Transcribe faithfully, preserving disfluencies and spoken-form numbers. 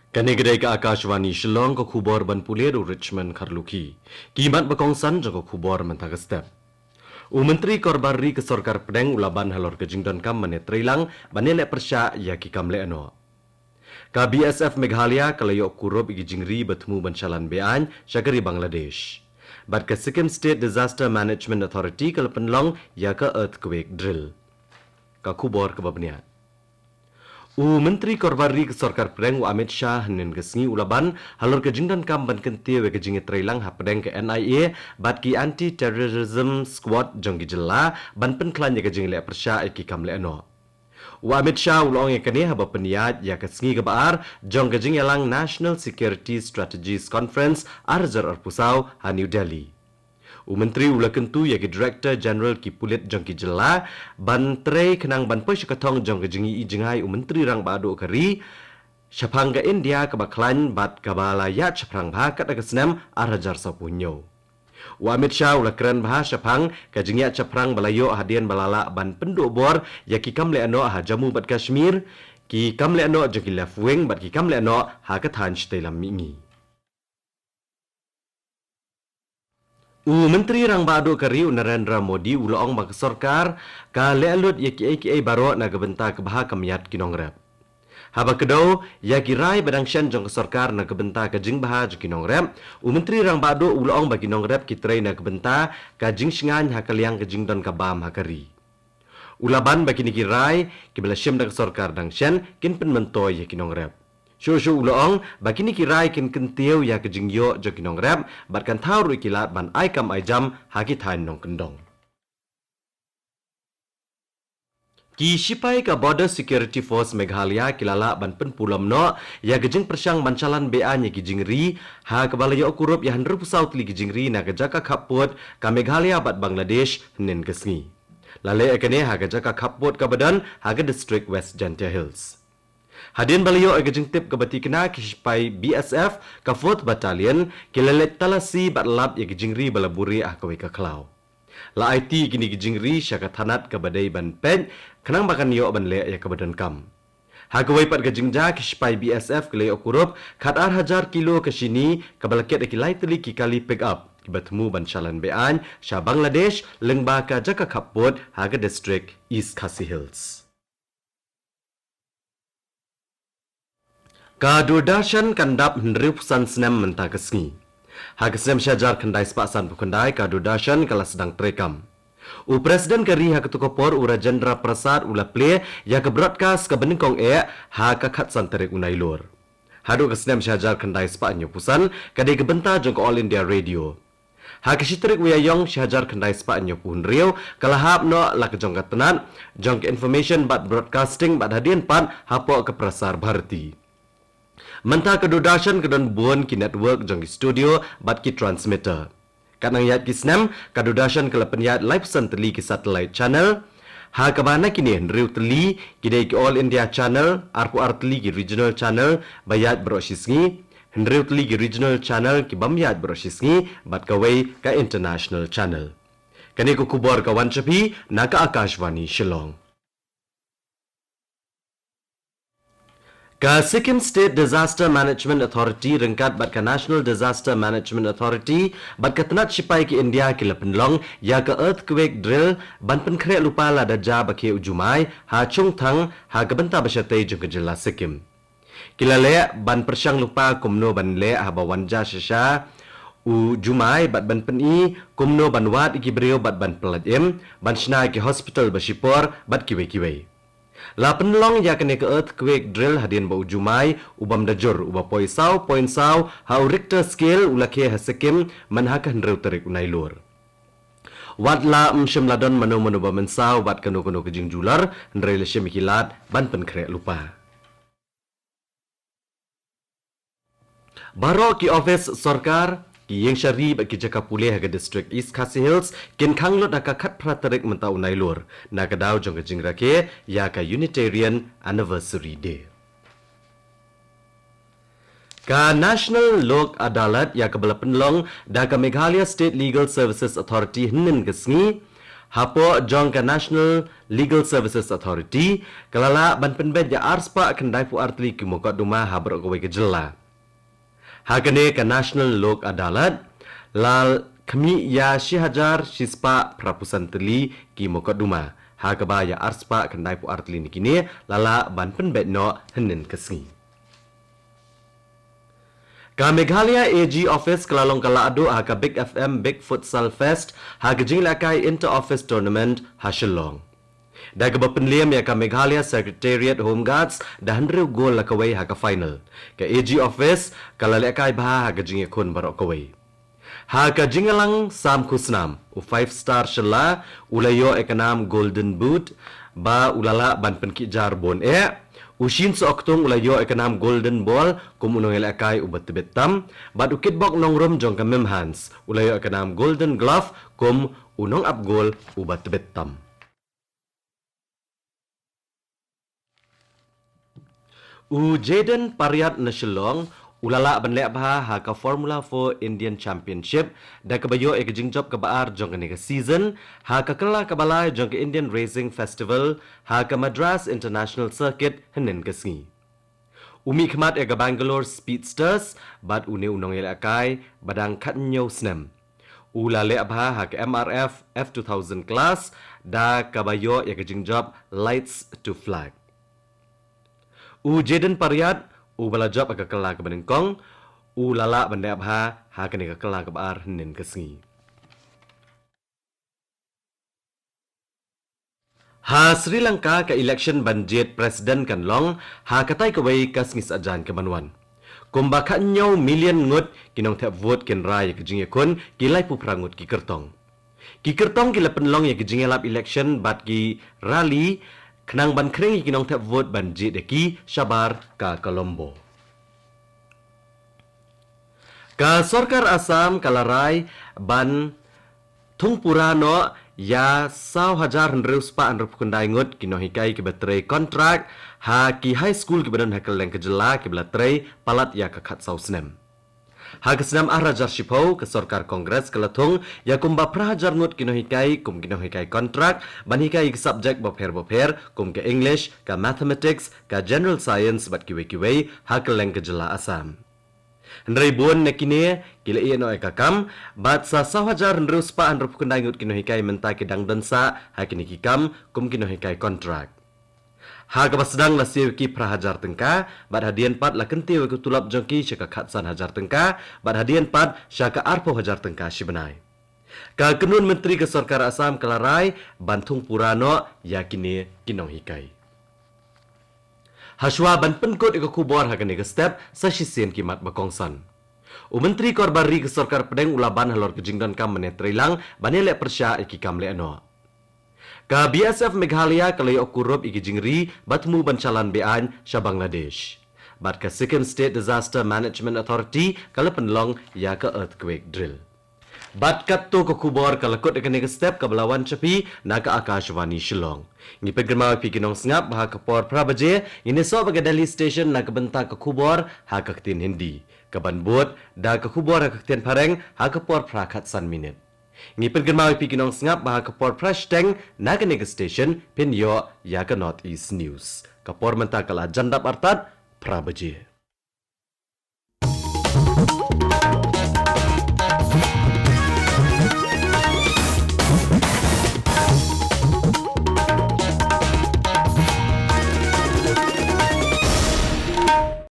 Kane ka dei ka Akashvani Shillong, ka khubor ban pule da u Richmond Kharlukhi. Ki mat ba kongsan jong ka khubor mynta ka step. U Myntri Korbar Ri ka Sorkar Pdeng u la ban halor ka jingdonkam ban ïatreilang ban ïaleh pyrshah ïa ki kam lehnoh. Ka B S F Meghalaya ka la ïoh kurup ïa ki jingri ba thmu ban shalan be-aiñ sha ka ri Bangladesh. Bad ka Sikkim State Disaster Management Authority ka la pynlong ïa ka earthquake drill. Ka khubor kaba bniah. U Myntri Korbar Ri ka Sorkar Pdeng u Amit Shah hynnin ka sngi u la ban halor ka jingdonkam ban kyntiew ïa ka jingïatreilang hapdeng ka N I A bad ki Anti Terrorism Squad jong ki jylla ban pynkhlaiñ ïa ka jingleh pyrshah ïa ki kam lehnoh. U Amit Shah u la ong ïa kane haba pynïaid ïa ka sngi kaba ar jong ka jingïalang National Security Strategies Conference ar hajar arphew saw ha New Delhi. U Myntri u la kyntu ïa ki Director General ki pulit jong ki jylla ban trei khnang ban poi sha ka thong jong ka jingïohi jngai u Myntri Rangbah Duh ka ri shaphang ka India kaba khlaiñ bad kaba la ïaid shaphrang bha katba ka snem ar hajar saphew hynñiew. U Amit Shah u la kren bha shaphang ka jingïaid shaphrang ba la ïoh hadien ba la lah ban pynduh bor ïa ki kam lehnoh ha Jammu bad Kashmir, ki kam lehnoh jong ki left wing bad ki kam lehnoh ha ka thaiñ shatei lam mihngi. U Myntri Rangbah Duh ka ri u Narendra Modi u la ong ba ka sorkar ka leh lut ïa kiei kiei baroh na ka bynta ka bha ka miat ki nongrep. Haba kdew ïa ki rai ba dang shen jong ka sorkar na ka bynta ka jingbha jong ki nongrep, u Myntri Rangbah Duh u la ong ba ki nongrep ki trei na ka bynta ka jingshngaiñ ha ka liang ka jingdon ka bam ha ka ri. U la ban ba kine ki rai kiba la shim da ka sorkar dang shen kin pynmyntoi ïa ki nongrep. Shuh shuh u la ong ba kine ki rai kin kyntiew ïa ka jingïoh jong ki nongrep bad kan thaw ruh ïa ki lad ban ai kam ai jam ha ki thaiñ nongkyndong. Ki shipai ka Border Security Force Meghalaya ki la lah ban pynpulom noh ïa ka jingpyrshang ban shalan be-aiñ ïa ki jingri, ha kaba la ïoh kurup ïa hynriewphew saw tylli ki jingri na ka jaka khappud ka Meghalaya bad Bangladesh hynnin ka sngi. La leh ïa kane ha ka jaka khappud kaba don ha ka district West Jaintia Hills. Hadien ba la ïoh ïa ka jingtip kaba tikna, ki shipai B S F ka Fourth Battalion ki la leit talasi bad lap ïa ki jingri ba la buhrieh ha kawei ka khlaw. La aiti kine ki jingri sha ka thanat kaba dei ban peit khnang ba kan ïoh ban leh ïa kaba donkam. Ha kawei pat ka jingjia, ki shipai B S F ki la ïoh kurup khat ar hajar kilo ka shini kaba la kit da ki lai tylli ki kali pick up kiba thmu ban shalan be-aiñ sha Bangladesh lyngba ka jaka khappud ha ka district East Khasi Hills. Ka Doordarshan kan dap hynriewphew san snem mynta ka sngi. Ha ka snem shi hajar khyndai spah sanphew khyndai ka Doordarshan ka la sdang treikam. U President ka ri ha kato ka por u Rajendra Prasad u la plie ïa ka broadcast kaba nyngkong eh ha ka khatsan tarik u Nailur. Haduh ka snem shi hajar khyndai spah hynñiewphew san ka dei ka bynta jong ka All India Radio. Ha ka shi tarik u Ïaïong shi hajar khyndai spah hynñiewphew hynriew ka la hap noh la ka jong ka tnat jong ka Information bad Broadcasting bad hadien pat hapoh ka Prasar Bharati. Mynta ka Doordarshan ka don bun ki network jong ki studio bad ki transmitter. Katba nang ïaid ki snem, ka Doordarshan ka la pynïaid laiphew san tylli ki satellite channel, ha kaba na kine hynriew tylli ki dei ki All India Channel, arphew ar tylli ki regional channel ba ïaid baroh shi sngi, hynriew tylli ki regional channel ki bym ïaid baroh shi sngi, bad kawei ka international channel. Kane ka khubor ka wan sha phi na ka Akashvani Shillong. Ka Sikkim State Disaster Management Authority ryngkat bad ka National Disaster Management Authority bad ka tnat shipai ka India ki la pynlong ïa ka earthquake drill ban pynkhreh lypa lada jia ba khie u jumai ha Chungthang ha ka bynta ba shatei jong ka jylla Sikkim. Ki la leh ban pyrshang lypa kumno ban leh haba wan jia shisha u jumai bad ban pyni kumno ban wad ïa ki briew bad ban pyllait im, ban shna ïa ki hospital ba shipor bad kiwei kiwei. La pynlong ïa kane ka earthquake drill hadien ba u jumai u bym da jur uba poi saw point saw ha u Richter scale u la khie ha Sikkim mynha ka hynriew tarik u Nailur. Wat la ym shym la don mano mano ba mynsaw bad kano kano ka jingjulor, hynrei la shim ïa ki lad ban pynkhreh lypa. Baroh ki office sorkar, ki ïing shari bad ki jaka pule ha ka district East Khasi Hills kin khang lut ha ka khatphra tarik mynta u Nailur na ka daw jong ka jingrakhe ïa ka Unitarian Anniversary Day. Ka National Lok Adalat ïa kaba la pynlong da ka Meghalaya State Legal Services Authority hynnin ka sngi Hapoh jong ka National Legal Services Authority, ka la lah ban pynbeit ïa arspah khyndai phew artylli ki mukotduma ha baroh kawei ka jylla. Ha kane ka National Lok Adalat, la khmih ïa shi hajar shispah phraphew san tylli ki mukotduma. Ha kaba ïa arspah khyndai phew artylli na kine, la lah ban pynbeit noh hynnin ka sngi. Ka Meghalaya A G Office ka la long ka lahduh ha ka Big F M Big Futsal Fest, ha ka jingïalehkai Inter Office Tournament ha Shillong. Da kaba pynliem ïa ka Meghalaya Secretariat Home Guards da hynriew gol la kawei ha ka final. Ka A G Office ka la lehkai bha ha ka jingïakhun baroh kawei. Ha ka jingïalang sam khusnam, u five star Shylla u la ïoh ïa ka nam Golden Boot, ba u la lah ban pynkhiah jar bun eh. U Shin Soktong u la ïoh ïa ka nam Golden Ball kum u nongïalehkai uba tbit tam, bad u Kitbok Nongrum jong ka Mimhans u la ïoh ïa ka nam Golden Glove kum u nongap gol uba tbit tam. U Jayden Pariat na Shillong u la lah ban leh bha ha ka Formula four Indian Championship, da kaba ïoh ïa ka jingjop kaba ar jong kane ka season, ha ka kylla kaba lai jong ka Indian Racing Festival, ha ka Madras International Circuit hynnin ka sngi. U mihkhmat ïa ka Bangalore Speedsters, bad une u nongïalehkai ba dang khathynñiew snem. U la leh bha ha ka M R F F two thousand class, da kaba ïoh ïa ka jingjop Lights to Flag. U Jayden Pariat, uba la jop ha ka kylla kaba nyngkong, u la lah ban leh bha ha kane ka kylla kaba ar hynnin ka sngi. Ha Sri Lanka ka election ban jied president kan long ha katai kawei ka sngi saitjaiñ kaban wan. Kumba khathynñiew million ngut ki nongthep vote kin rai ïa ka jingïakhun ki laiphew phra ngut ki kyrtong. Ki kyrtong ki la pynlong ïa ka jingïalap election bad ki rally khnang ban khring ïa ki nongthep vote ban jied ïa ki shabar ka Colombo. Ka sorkar Assam ka la rai ban thung pura noh ïa saw hajar hynriew spah hynriewphew khyndai ngut ki nonghikai kiba trei kontrak ha ki high school kiba don ha kylleng ka jylla kiba la trei palat ïa ka khatsaw snem. Ha ka snem ar hajar shiphew, ka sorkar Congress ka la thung ïa kumba phra hajar ngut ki nonghikai kum ki nonghikai kontrak ban hikai ïa ki subject bapher bapher kum ka English, ka Mathematics, ka General Science bad kiwei kiwei ha kylleng ka jylla Assam. Hynrei bun na kine ki la ïeh noh ïa ka kam, bad sa saw hajar hynriew spah hynriewphew khyndai ngut ki nonghikai mynta ki dang don sah ha kine ki kam kum ki nonghikai kontrak. Ha kaba sdang la siew ïa ki phra hajar tyngka, bad hadien pat la kyntiew ïa ka tulop jong ki sha ka khatsan hajar tyngka, bad hadien pat sha ka arphew hajar tyngka shi bnai. Ka kynhun myntri ka sorkar Assam ka la rai ban thung pura noh ïa kine ki nonghikai. Hashwa ban pynkut ïa ka khubor ha kane ka step, sa shisien ki mat ba kongsan. U Myntri Korbar Ri ka sorkar pdeng u la ban halor ka jingdonkam ban ïatreilang ban ïaleh pyrshah ïa ki kam lehnoh. Ka B S F Meghalaya ka la ïoh kurup ïa ki jingri ba thmu ban shalan be-aiñ sha Bangladesh. Bad ka Sikkim State Disaster Management Authority ka la pynlong ïa ka earthquake drill. Bad katto ka khubor ka la kut ïa kane ka step kaba la wan sha phi na ka Akashvani Shillong. Ngi pynkynmaw ïa phi ki nongsngap ba ha ka por phra baje ngin ïasoh bad ka Delhi Station na ka bynta ka khubor ha ka ktien Hindi, kaban bud da ka khubor ha ka ktien Phareng ha ka por phra khatsan minit. Ngi pynkynmaw ïa phi ki nongsngap ba ha ka por phra shiteng na kane ka station phin ïoh ïa ka North East News. Ka por mynta ka la jan dap artat phra baje.